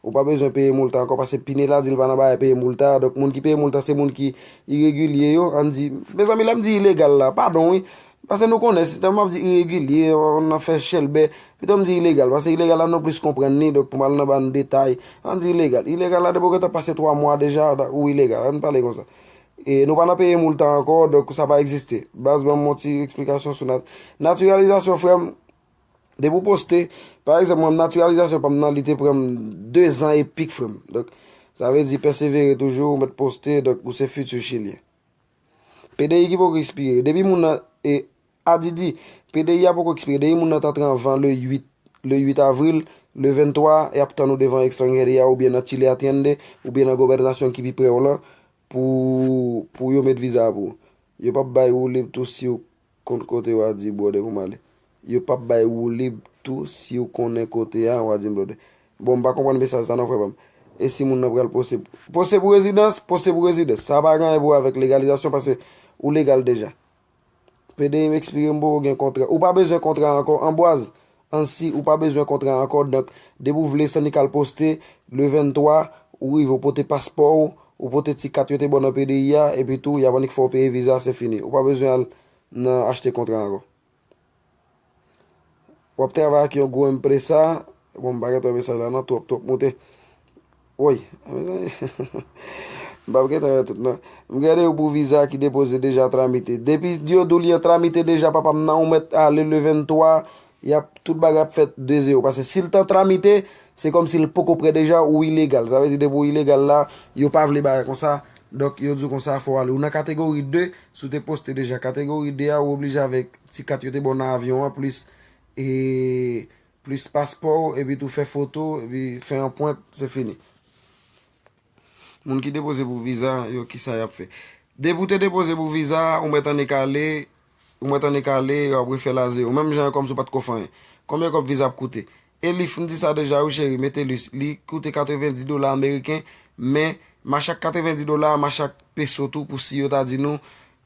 ou pa bezwen peye multa ankò, paske Pinela di l pa nan bagay peye multa. Donk, moun ki peye multa, se moun ki iregilye yo. Ann di, mezanmi, lè m di ilegal la, padon, wi. Paske nou konnen, si tan m ap di iregilye, ann fè chèlbè, pito m di ilegal, paske ilegal la, nou plis konprann li, donk, pou m al nan bann detay, ann di ilegal. Ilegal la, depi w gentan pase twa mwa deja, ou ilegal, ann pale konsa. E nou pa nan peye multa ankò, donk, sa pa egziste. Baz, ban m yon ti eksplikasyon sou nat-, natiralizasyon, frè m. Depi w poste, pa egzanp, mwen, natiralizasyon pa m nan, li te pran m de zan e pik, frè m. Donk, sa vle di pèsevere toujou, ou mèt poste, donk, ou se fiti chilyen. P D I ki poko ekspire. Depi moun nan, e, a di di, P D I a poko ekspire. Depi moun nan t antre anvan le uit, le uit avril, le venntwa, y ap tann ou devan ekstranjeri a, oubyen nan Chile Atiende, oubyen nan gobènasyon ki pi pre w lan, pou, pou yo met viza a pou ou. Yo p ap bay woulib tou si w konn kote w a di brother pou m ale. Yo p ap bay woulib tou si w konnen kote a w a di m brother. Bon, m pa konprann mesaj sa non, frè pa m. E si moun nan pral poste, poste pou rezidans, poste pou rezidans. Sa pa gen anyen pou wè avèk legalizasyon, paske ou legal deja. P D I m ekspire, m poko gen kontra. Ou pa bezwen kontra ankò. Anbwaz, ansi, ou pa bezwen kontra ankò. Donk, depi w vle, se annik al poste, le venntwa, ou rive, w pote paspò w, Ou pote ti kat yo te ba w nan P D I a, epi tou, y ap annik fè w peye viza, se fini. Ou pa bezwen al nan achte kontra ankò. W ap travay ak yon gwo enpresa. Bon, m pa gentan wè mesaj la, non, twòp, twòp moute. Woy, mezanmi. M p ap gentan wè tout, non. M gade yo pou viza ki depoze deja tramite. Depi yo di w li an tramite deja, papa m nan, ou mèt ale le venntwa, y ap, tout bagay ap fèt de zewo. Paske si l t an tramite, se kòmsi l poko prè deja, ou ilegal. Sa vle di, depi w ilegal la, yo pa vle bagay konsa. Donk, yo di w konsa, fò w ale. Ou nan kategori de, si w te poste deja. Kategori de a, ou oblije avèk ti kat yo te ba w nan avyon an, plis, e, plis paspò w, epi tou fè foto, epi fè anprent, se fini. Moun ki depoze pou viza, yo, kisa y ap fè? Depi w te depoze pou viza, ou mèt annik ale, ou mèt annik ale, y ap refè l a zewo. Menm jan kòmsi w pa t ko fè anyen. Konbyen kòb viza ap koute? Elif, m di sa deja, wi, cheri, mete li, li koute katrevendi dola ameriken, men mache ak katrevendi dola, mache ak peso tou, pou si yo ta di nou,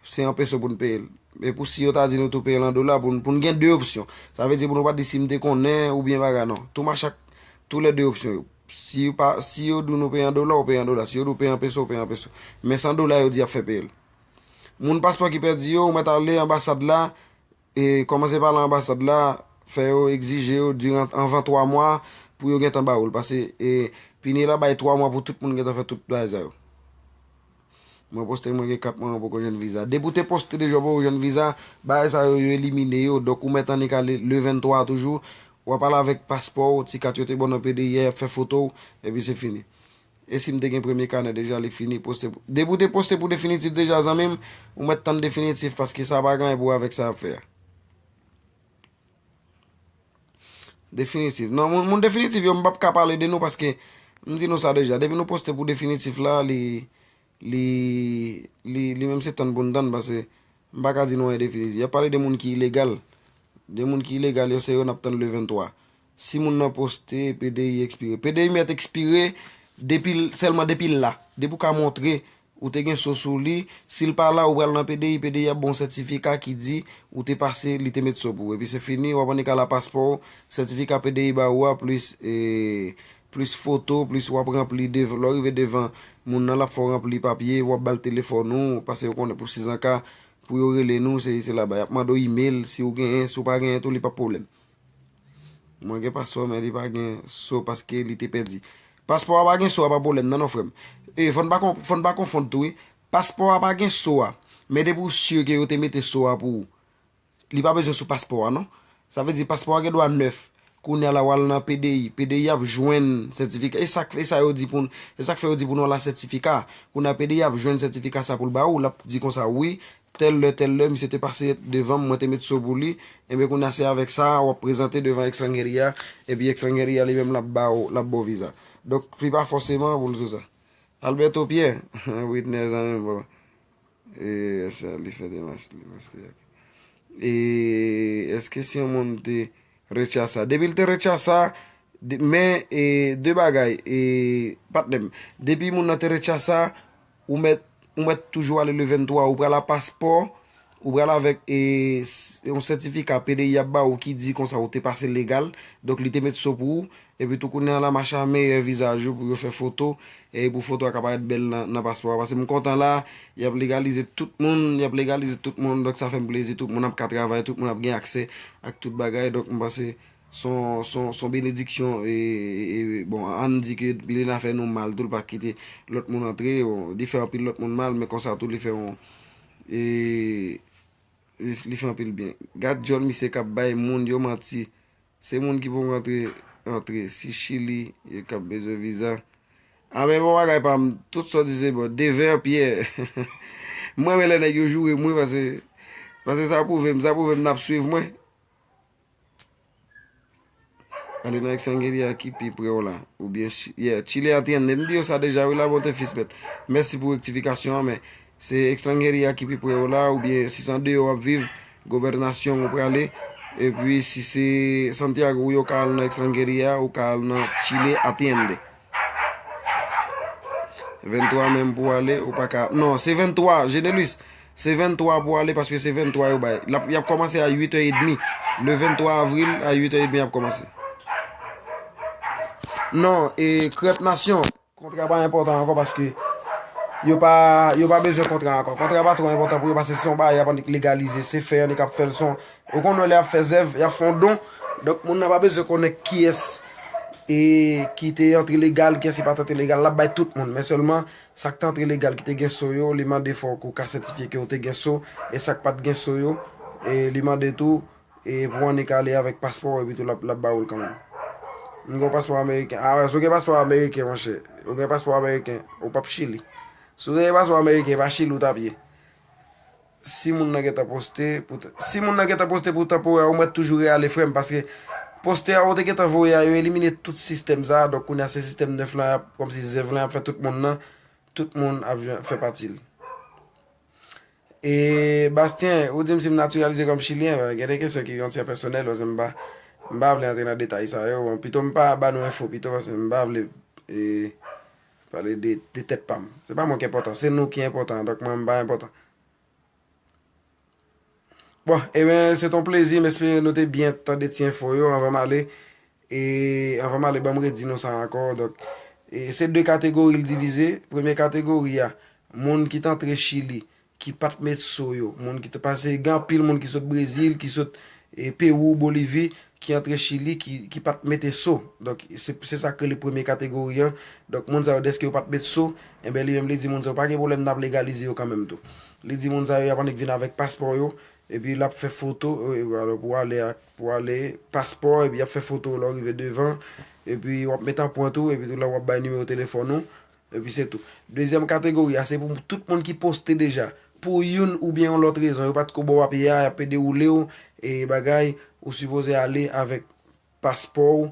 se an peso pou n peye l. E pou si yo ta di nou tou peye l an dola, pou n, pou n gen de opsyon. Sa vle di pou nou pa di si m te konnen oubyen bagay, non. Tou mache ak tou lè de opsyon yo. Si yo pa, si yo di w nou peye an dola, ou peye an dola. Si yo di w peye an peso, ou peye an peso. Men se an dola yo di y ap fè peye l. Moun paspò ki pèdi yo, ou mèt ale anbasad la, e kòmanse pale anbasad la, fè yo egzije yo diran, anvan twa mwa pou yo gentan ba ou l. Paske, e, Pinera bay twa mwa pou tout moun gentan fè tout bagay sa yo. Mwen poste, mwen gen kat mwa, mwen poko jwenn viza. Depi w te poste deja, w poko jwenn viza, bagay sa yo, yo elimine yo. Donk, ou mèt annik ale le venntwa toujou. W ap ale avèk paspò w, ti kat yo te ba w nan P D I a, y ap fè foto w, epi se fini. E si m te gen premye kanè deja, li fini poste. Depi w te poste pou definitif deja, zanmi m, ou mèt tann definitif, paske sa pa gen anyen pou wè avèk sa y ap fè a. Definitif. Non, moun, moun definitif yo, m p ap ka pale de nou paske m di nou sa deja. Depi nou poste pou definitif la, li, li, li, li menm se tann pou n tann paske m pa ka di nou anyen definitif. Y ap pale de moun ki ilegal. De moun ki ilegal yo, se yo n ap tann le venntwa. Si moun nan poste, P D I ekspire. P D I mèt ekspire depi l, sèlman depi l la. Depi w ka montre ou te gen so sou li, si l pa la, ou pral nan P D I, P D I ap ba w yon sètifika ki di ou te pase, li te met so pou ou. Epi se fini, w ap annik al a paspò w, sètifika P D I ba ou a, plis, e, plis foto, plis w ap ranpli dev-, lè w rive devan moun nan, l ap fè w ranpli papye, w ap ba l telefòn ou, paske ou konnen pou sizanka, pou yo rele nou, se, se laba. Y ap mande w imèl, si w genyen, si w pa genyen tou, li p ap pwoblèm. Mwen gen paspò, men li pa gen so paske li te pèdi. Paspò a pa gen so a, pa pwoblèm nan non, frè m. E, fò n pa kon-, fò n pa konfonn tou, wi. Paspò a pa gen so a. Men depi w si ke yo te mete so a pou ou, li pa bezwen sou paspò a, non. Sa vle di paspò a gen dwa nèf. Kounye a la, w al nan P D I. P D I ap jwenn sètifika. E sa k-, e sa yo di pou n, e sa k fè yo di pou nou al a sètifika. Kounye a, P D I ap jwenn sètifika sa pou l ba ou. L ap di konsa, wi, tèl lè, tèl lè, misye te pase devan m, mwen te met so pou li. Ebyen, kounye a, se avèk sa, w ap prezante devan Extranjeria, epi Extranjeria li menm l ap ba w, l ap ba w viza. Donk, li pa fòseman pou l sou sa. Alberto Pierre, Whitney, zanmi m, bon. E, Charlie fè demach li, mèsi. E, èske si yon moun te retcha sa? Depi l te retcha sa, de, men, e, de bagay, e, patnè m. Depi moun nan te retcha sa, ou mèt, ou mèt toujou ale le venntwa, ou pral a paspò, ou pral avèk, e, s-, yon sètifika P D I ap ba ou ki di konsa ou te pase legal, donk li te met so pou ou, epi tou kounye a la mache a meyè vizaj ou pou yo fè foto, e pou foto a ka parèt bèl nan, nan paspò a, paske m kontan la, y ap legalize tout moun, y ap legalize tout moun, donk sa fè m plezi, tout moun ap ka travay, tout moun ap gen aksè ak tout bagay, donk m panse, s on, s on, s on benediksyon, e, e, e, bon, ann di ke Milena fè nou mal tou, l pa kite lòt moun antre, bon, li fè anpil lòt moun mal, men konsa tou, li fè yon, e, li, li fè anpil byen. Gad djòl misye k ap bay moun yo manti. Se moun ki poko antre, antre. Si Chili, yo k ap bezwen viza. A, men bon bagay pa m, tout sa w di se bon. Dever Pierre. M renmen lè nèg yo joure m, wi, paske, paske sa pwouve m, sa pwouve m n ap swiv mwen. Ale nan Extranjeria ki pi pre w la, oubyen Chi-, yeah, Chile atiende. M di yo sa deja, wi, la bonte fils mèt. Mèsi pou rektifikasyon an, men se Extranjeria ki pi pre w la, oubyen si se andeyò w ap viv, Gobernasyon ou prale, epi si se Santiago ou ye, ou ka al nan Extranjeria, ou ka al nan Chile atiende. Venntwa menm pou ale, ou pa ka, non, se venntwa, Genelis. Se venntwa pou ale, paske se venntwa yo bay. L ap, y ap kòmanse a uit è edmi. Le venntwa avril, a uit è edmi, y ap kòmanse. Non, e Krèp Nasyon, kontra pa enpòtan ankò, paske Yo pa, yo pa bezwen kontra ankò. Kontra pa twò enpòtan pou yo, paske se yon bagay y ap annik legalize. Se fè y annik ap fè l, se yon, ou konn wè lè y ap fè zèv, y ap fè yon don. Donk, moun nan pa bezwen konnen kiyès e ki te antre legal, kiyès ki pa t antre legal, l ap bay tout moun. Men sèlman, sa k te antre legal, ki te gen so yo, li mande fòk ou ka sètifye ke ou te gen so, e sa k pa t gen so yo, e li mande tou, e pou annik ale avèk paspò w, epi tou l ap, l ap ba ou l kanmenm. M gen yon paspò ameriken. A, si w gen paspò ameriken, monchè, ou gen paspò ameriken, ou p ap Chili. Si w te gen paspò ameriken, e pa Chili ou t ap ye. Si moun nan gentan poste pou t-, si moun nan gentan poste pou tanporè, ou mèt toujou reyale, frè m, paske poste a ou te gentan voye a, yo elimine tout sistèm sa a, donk kounye a se sistèm nèf lan, y ap, kòmsi zèv lan, y ap fè tout moun nan, tout moun ap jwenn, fè pati l. E Bastien, ou di m si m natiralize kòm chilyen, ben, gen de kesyon ki yon ti pèsonèl, paske m pa, m pa vle antre nan detay sa yo. Bon, pito m pa ba nou enfo pito, paske m pa vle, e, pale de, de tèt pa m. Se pa mwen ki enpòtan, se nou ki enpòtan, donk mwen m pa enpòtan. Bon, ebyen, se t on plezi, m espere nou te byen tande ti enfo yo anvan m ale. E anvan m ale, ban m redi nou sa ankò. Donk, e se de kategori l divize. Premye kategori a, moun ki t antre Chili, ki pa t met so yo. Moun ki t-, paske gen anpil moun ki sot Brezil, ki sot, e, Pewou, Bolivi, ki antre Chili, ki, ki pa t mete so. Donk, se, se sa k rele premye kategori an. Donk, moun sa yo, dèske yo pa t met so, enben, li menm, li di moun sa yo, pa gen pwoblèm, n ap legalize yo kanmenm tou. Li di moun sa yo, y ap annik vin avèk paspò yo, epi l ap fè foto, e, alò, pou ale ak, pou ale, paspò, epi y ap fè foto lè w rive devan, epi w ap met anprent ou, epi tou la w ap bay nimewo telefòn ou, epi se tou. Dezyèm kategori a, se pou tout moun ki poste deja. Pou youn oubyen yon lòt rezon, yo pa t ko ba w papye a, y ap pede woule w, e bagay, ou sipoze ale avèk paspò w,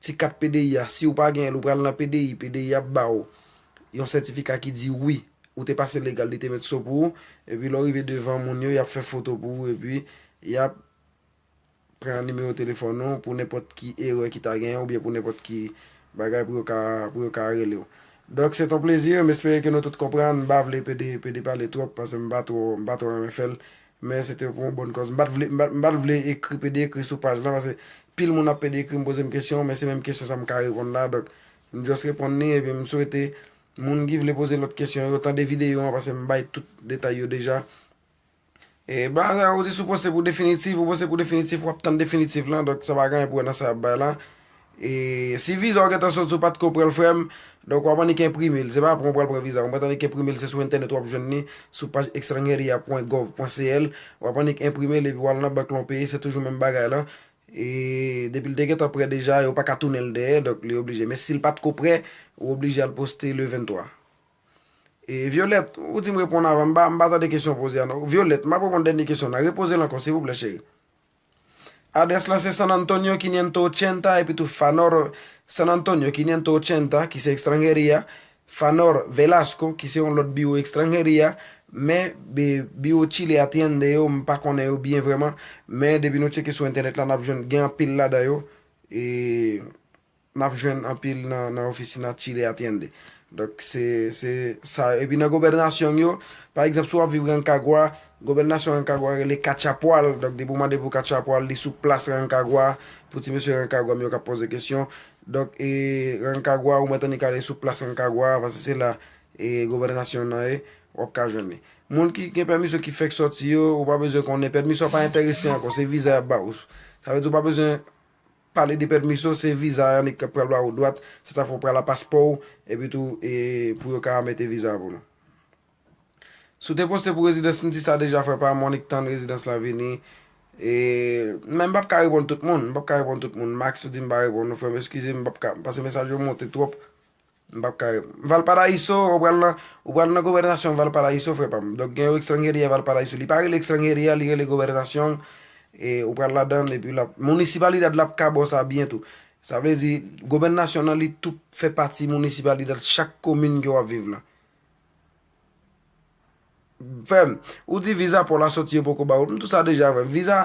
ti kat P D I a. Si w pa genyen l, ou pral nan P D I, P D I ap ba w yon sètifika ki di wi, ou te pase legal, li te met so pou ou, epi lè w rive devan moun yo, y ap fè foto pou ou, epi y ap pran nimewo telefòn ou pou nenpòt ki erè ki ta genyen oubyen pou nenpòt ki bagay pou yo ka, pou yo ka rele w. Donk, se t on plezi, m espere ke nou tout konprann, m pa vle pede, pede pale twòp, paske m pa twò, m pa twò renmen fè l, men se te pou yon bòn kòz. M pa t vle, m pa, m pa t vle ekri, pede ekri sou paj lan, paske pil moun ap pede ekri m, poze m kesyon, men se menm kesyon sa m ka reponn la, donk, m just reponn li, epi m swete moun ki vle poze lòt kesyon yo, tande videyo an, paske m bay tout detay yo deja. E, ba, ou di si w poste pou definitif, ou poste pou definitif, w ap tann definitif lan, donk sa pa gen anyen pou wè nan sa y ap bay la. E, si viza w gentan soti, ou pa t ko pran l, frè m, donk w ap annik enprime l. Se pa pran w pral pran viza, ou mèt annik enprime l, se sou entènèt w ap jwenn li, sou paj extranjeria pwen gov pwen C L, w ap annik enprime l, epi w al nan bank lan w peye, se toujou menm bagay la. E, depi l te gentan prè deja, yo pa ka tounen l dèyè, donk li oblije. Men si l pa t ko prè, ou oblije al poste le venntwa. E, Violette, ou di m reponn avan, m pa, m pa tande kesyon w poze a, non. Violette, m ap reponn dènye kesyon w la. Repoze l ankò, silvouplè, cheri. Adrès lan se San Antonio quinientos ochenta, epi tou Fanor, San Antonio quinientos ochenta, ki se extranjeria, Fanor Velasco, ki se yon lòt biwo extranjeria, men, bi-, biwo Chile Atiende yo, m pa konnen yo byen vrèman, men depi nou tcheke sou entènèt la, n ap jwenn gen anpil ladan yo. E, n ap jwenn anpil nan, nan ofisina Chile Atiende. Donk, se, se sa. Epi nan gobènasyon yo, pa egzanp, si w ap viv Rancagua, gobènasyon Rancagua rele Cachapoal. Donk, depi w mande pou Cachapoal, li sou plas Rancagua, pou ti mesye Rancagua m yo k ap poze kesyon. Donk, e, Rancagua, ou mèt annik ale sou plas Rancagua, paske se la, e, gobènasyon nan ye, w ap ka jwenn li. Moun ki gen pèmisyon ki fèk sòti yo, ou pa bezwen konnen. Pèmisyon pa enterese ankò, se viza y ap ba ou. Sa vle di ou pa bezwen pale de pèmisyon, se viza a annik k ap pral ba ou dwat, se sa fè w pral a paspò w, epi tou, e, pou yo ka mete viza a pou nou. Si w te poste pou rezidans, m di sa deja, frè pa m, ou annik tann rezidans lan vini. E, men m p ap ka reponn tout moun, m p ap ka reponn tout moun. Max, ou di m pa reponn ou, frè m, eskize m, m p ap ka, paske mesaj yo monte twòp. M p ap ka reponn. Valparaíso, ou pral nan, ou pral nan gobènasyon Valparaíso, frè pa m. Donk, gen yon extranjeria Valparaíso. Li pa rele extranjeria, li rele gobènasyon. E ou pral ladan l, epi l ap, Municipalidad l ap ka ba w sa byen tou. Sa vle di, gobènasyon nan, li tou fè pati Municipalidad chak komin ke w ap viv lan. Frè m, ou di viza pa w la soti, yo poko ba ou l. M di w sa deja, frè m. Viza,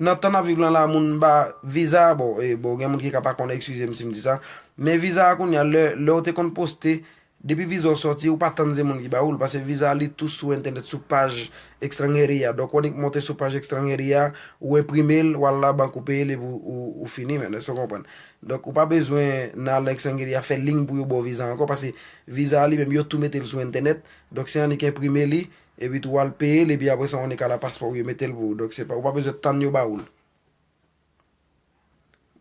nan tan n ap viv lan la, moun ba viza, bon, e, bon, gen moun ki ka pa konnen, eskize m si m di sa. Men viza a kounye a, lè, lè w te konn poste, Depi viza w sòti, ou pa tann se moun ki ba ou l, paske viza li tou sou entènèt, sou paj Extranjeria. Donk, ou annik monte sou paj Extranjeria, ou enprime l, ou al labank, ou peye l, epi ou, ou, ou fini, men, èske w konprann? Donk, ou pa bezwen nan Extranjeria fè liy pou yo ba w viza ankò, paske viza li menm, yo tou mete l sou entènèt. Donk, se annik enprime li, epi tou w al peye l, epi apre sa, ou annik al a paspò w, yo mete l pou ou. Donk, se pa, ou pa bezwen tann yo ba ou l.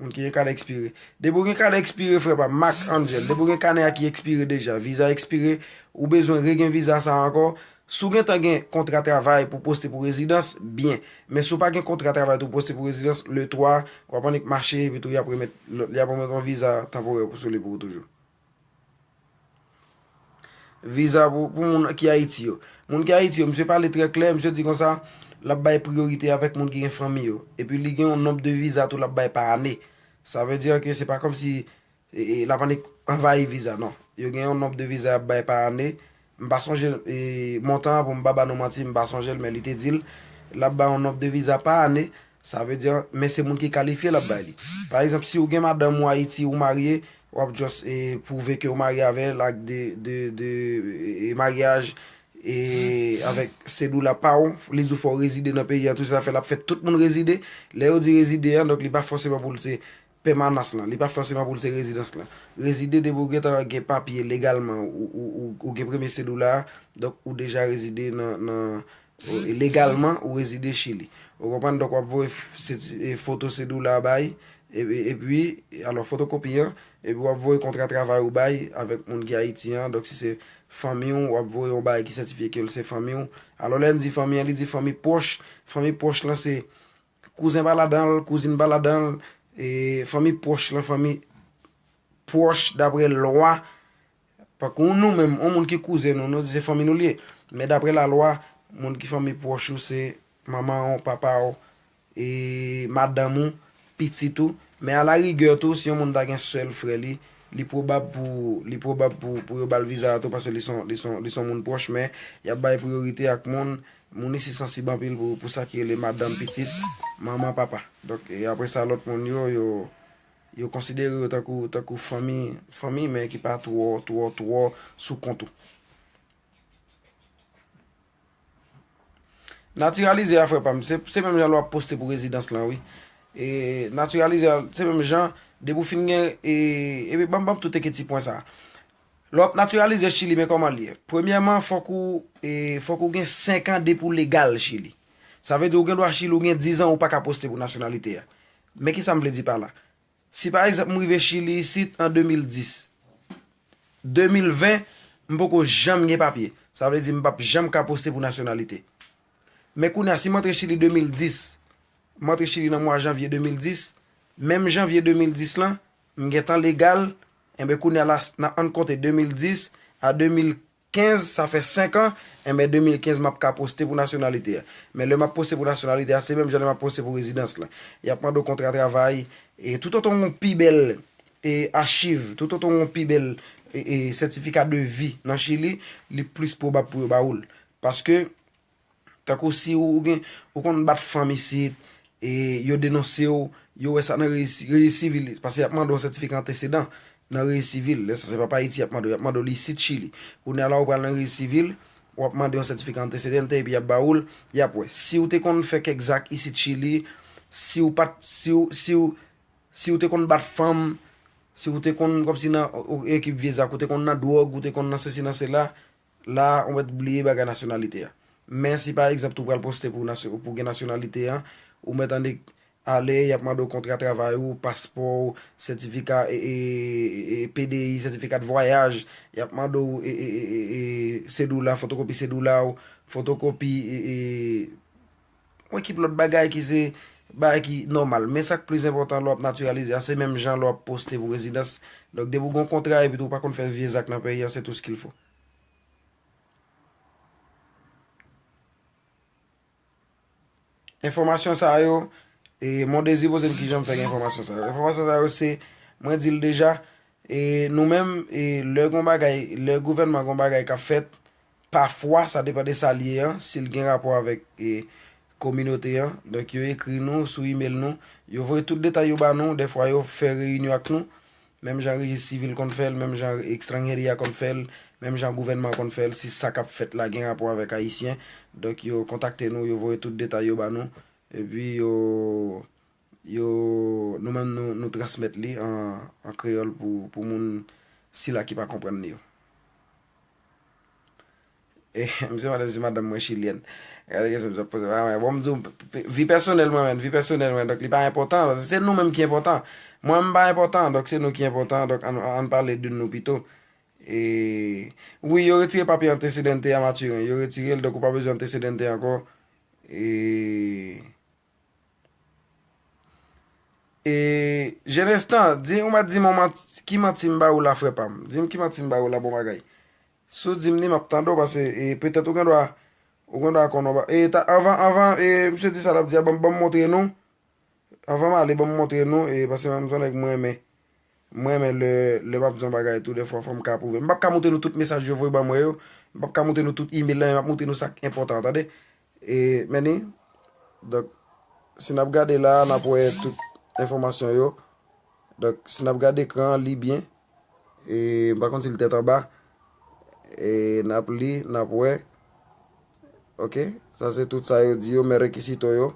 Moun ki gen kanè ekspire. Depi w gen kanè ekspire, frè pa m, Marc Angel, depi w gen kanè a ki ekspire deja, viza ekspire, ou bezwen regen viza sa a ankò. Si w gentan gen kontra travay pou poste pou rezidans, byen. Men si w pa gen kontra travay pou poste pou rezidans, le twa, w ap annik mache, epi tou y ap remèt, y ap remèt yon viza tanporè pou sou li pou ou toujou. Viza pou, pou moun ki Ayiti yo. Moun ki Ayiti yo, misye pale trè klè, misye di konsa, l ap bay priyorite avèk moun ki gen fanmi yo. Epi li gen yon nonb de viza tou l ap bay pa ane. Sa vle di ke se pa kòmsi, e, e, l ap annik anvayi viza, non. Yo gen yon nonb de viza y ap bay pa ane. M pa sonje, e, montan an, pou m pa ba nou manti, m pa sonje l, men li te di l, l ap bay yon nonb de viza pa ane. Sa vle di, men se moun ki kalifye l ap bay li. Pa egzanp, si w gen madanm ou Ayiti, ou marye, w ap just, e, pwouve ke w marye avè l ak de, de, de, e, e, maryaj, e, avèk sedoula pa w. Li di w fò w rezide nan peyi a, tou sa fè l ap fè tout moun rezide. Lè yo di rezide an, donk li pa fòseman pou l se pèmanans lan, li pa fòseman pou l se rezidans lan. Rezide depi w gentan gen papye legalman, ou, ou, ou, ou gen premye sedoula a, donk ou deja rezide nan, nan, e, legalman, ou rezide Chili. Ou konprann? Donk w ap voye f-, seti-, e, foto sedoula a bay, e, e, epi, alò, fotokopi an, epi w ap voye kontra travay ou bay avèk moun ki Ayiti an. Donk si se fanmi w, w ap voye yon bagay ki sètifye ke l se fanmi w. Alò lè n di fanmi an, li di fanmi pwòch. Fanmi pwòch lan se kouzen pa ladan l, kouzin pa ladan l, e, fanmi pwòch lan, fanmi pwòch daprè lwa. Pakou nou menm, yon moun ki kouzen nou, nou di se fanmi nou li ye. Men daprè lalwa, moun ki fanmi pwòch ou se manman w, papa w, e, madanm ou, pitit ou. Men alarigè tou, si yon moun ta gen sè l, frè li, li pwobab pou, li pwobab pou, pou yo ba l viza a tou, paske li se yon, li se yon, li se yon moun pwòch, men y ap bay priyorite ak moun, moun isi sansib anpil pou, pou sa ki rele madanm, pitit, manman, papa. Donk, e apre sa, lòt moun yo, yo, yo konsidere yo tankou, tankou fanmi, fanmi, men ki pa twò, twò, twò sou kont ou. Natiralize a, frè pa m, se, se menm jan lè w ap poste pou rezidans lan, wi. E, natiralize a, se menm jan, depi w fin gen, e, epi ban m, ban m tou teke ti pwen sa a. Lè w ap natiralize Chili, men kòman l ye? Premyèman, fòk ou, e, fòk ou gen senk an depi w legal Chili. Sa vle di ou gen dwa Chili, ou gen diz an, ou pa ka poste pou nasyonalite a. Men ki sa m vle di pa la? Si pa egzanp m rive Chili isit an de mil dis, de mil ven, m poko janm gen papye. Sa vle di m p ap janm ka poste pou nasyonalite. Men kounye a, si m antre Chili de mil dis, m antre Chili nan mwa janvye de mil dis, menm janvye de mil dis lan, m gentan legal, enben kounye a la, nan, ann konte de mil dis a de mil kenz, sa fè senk an, enben de mil kenz m ap ka poste pou nasyonalite a. Men lè m ap poste pou nasyonalite a, se menm jan lè m ap poste pou rezidans lan. Y ap mande w kontra travay, e toutotan w gen yon pi bèl, e, achiv, toutotan w gen yon pi bèl, e, e, sètifika de vi nan Chili, li plis pwobab pou yo ba ou l. Paske, tankou si ou gen, ou konn bat fanm isit, e yo denonse w, yo wè sa nan rejis, rejis sivil, paske y ap mande w yon sètifika antesedan nan rejis sivil. Lè sa se pa pa Ayiti y ap mande w, y ap mande w li isit Chili. Kounye a la ou pral nan rejis sivil, w ap mande yon sètifika antesedan, epi y ap ba ou l, y ap wè. Si w te konn fè kèk zak isit Chili, si w pa t, si w, si w, si w te konn bat fanm, si w te konn kòmsi nan o, o, ekip vye zak, ou te konn nan dwòg, ou te konn nan sesi, nan sela, la, ou mèt bliye bagay nasyonalite a. Men si pa egzanp tou pral poste pou nasyon, pou gen nasyonalite a, ou mèt annik ale, y ap mande w kontra travay ou, paspò w, sètifika, e, e, e, e, P D I, sètifika de vwayaj, y ap mande w, e, e, e, e, e, sedoula, fotokopi sedoula w, fotokopi, e, e, yon ekip lòt bagay ki se bagay ki nòmal. Men sa k plis enpòtan lè w ap natiralize a, se menm jan lè w ap poste pou rezidans. Donk, depi w gen yon kontra epi tou w pa konn fè vye zak nan peyi a, c'est tout ce qu'il faut. Enfòmasyon sa yo, e, Mon Désir poze m kijan m fè gen enfòmasyon sa yo. Enfòmasyon sa yo se, mwen di l deja, e, nou menm, e, lè gon bagay, lè gouvènman gon bagay k ap fèt, pafwa, sa depann de sa l ye an, si l gen rapò avèk, e, kominote an. Donk, yo ekri nou sou imèl nou, yo voye tout detay yo ba nou, dèfwa yo fè reyinyon ak nou, menm jan rejis sivil konn fè l, menm jan Extranjeria konn fè l, menm jan gouvènman an konn fè l, si sa k ap fèt la gen rapò avèk Ayisyen. Donk, yo kontakte nou, yo voye tout detay yo ba nou. Epi, yo, yo, nou menm, nou, nou transmèt li an, an kreyòl pou, pou moun sila ki pa konprann li yo. E, misye mande m si madanm mwen chilyèn. Gade kesyon misye ap poze. Ah, bon, m di w, vi pèsonèl mwen, menn, vi pèsonèl mwen, donk li pa enpòtan, paske se nou menm ki enpòtan. Mwen, m pa enpòtan, donk se nou ki enpòtan, donk ann, ann pale de nou pito. E, wi, yo retire papye antesedante a Mathurin, yo retire l, donk ou pa bezwen antesedante ankò. E, e, Jenestan, di, ou mèt di m yon manti, ki manti m ba ou la, frè pa m? Di m ki manti m ba ou la, bon bagay. Si w di m li, m ap tande w, paske, e, petèt ou gen dwa, ou gen dwa konn yon ba-, e, ta, anvan, anvan, e, misye di sa l ap di a, ban m, ban m montre nou. Anvan m ale, ban m montre nou, e, paske mwen, m se yon nèg mwen renmen. Mwen renmen lè, lè m ap di yon bagay tou, dèfwa, fò m ka pwouve. M p ap ka montre nou tout mesaj yo voye ban mwen yo. M p ap ka montre nou tout email la, men m ap montre nou sa k enpòtan, tande. E, men ni, donk, si n ap gade la, n ap wè tout enfòmasyon yo. Donk, si n ap gade ekran an, li byen. E, m pa konn si l tèt anba. E, n ap li, n ap wè. Ok, sa se tout sa yo di yo, men rekisito yo.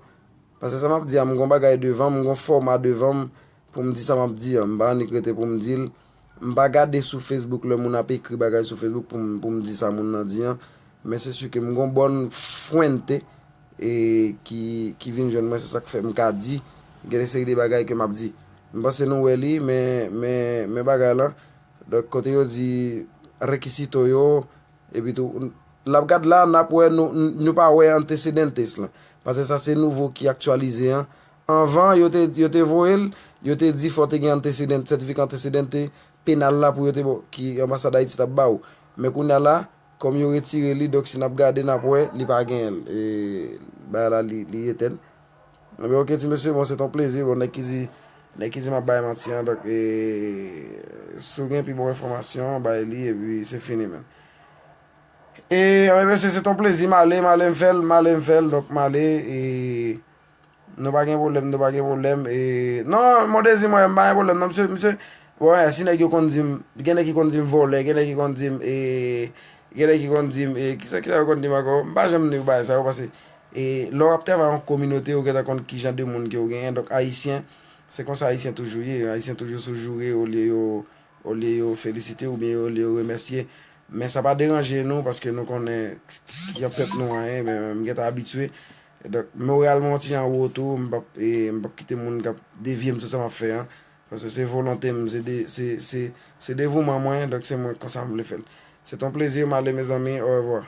Paske sa m ap di a, m gon bagay devan m, m gon fòma devan m pou m di sa m ap di a. M pa annik rete pou m di l. M pa gade sou Facebook lè moun ap ekri bagay sou Facebook pou m, pou m di sa moun nan di an. Men se si ke m gon bòn fwente e ki, ki vin jwenn mwen, se sa k fè m ka di gen de seri de bagay ke m ap di. M panse nou wè li, men, men, men bagay lan. Donk, kote yo di rekisito yo, epi tou, l ap gad la, n ap wè nou, nou pa wè antesedentes lan. Paske sa se nouvo ki aktyalize an. Anvan, yo te, yo te voye l, yo te di fò te gen antesedente, sètifika antesedente penal la pou yo te bo-, ki anbasad Ayiti t ap ba w. Men kounye a la, kòm yo retire li, donk si n ap gade, n ap wè, li pa genyen l. E, bagay la, li, li etèn. Ebyen, ok, ti mesye, bon, se ton plezi. Bon, nèg ki di, nèg ki di m ap bay manti an, donk, e, si w gen pi bon enfòmasyon, bay li, epi se fini, menm. E, ebyen, mesye, se ton plezi, m ale, m ale, m fè l, m ale, m fè l, donk, m ale, e, nou pa gen pwoblèm, nou pa gen pwoblèm, e, non, Mondezi, mwen, m pa gen pwoblèm, non, misye, misye, bon, e, si nèg yo konn di m, gen nèg ki konn di m vòlè, gen nèg ki konn di m, e, gen nèg ki konn di m, e, kisa, kisa yo konn di m ankò, m pa janm di yo bagay sa yo, paske, e, lè w ap travay yon kominote, ou gentan konn ki jan de moun ke w genyen, donk, Ayisyen, se konsa Ayisyen toujou ye, Ayisyen toujou sou joure, olye yo, olye yo felisite oubyen olye yo remèsye. Men sa pa deranje nou, paske nou konnen ki an pèp nou anyen, men m gentan abitye. Donk, moralman, yon ti jan wo tou, m p ap, e, m p ap kite moun k ap devye m sou sa m ap fè an. Paske se volonte m, se de, se, se, se devouman mwen, donk se mwen konsa m vle fè l. Se ton plezi, m ale, mezanmi, orevwa.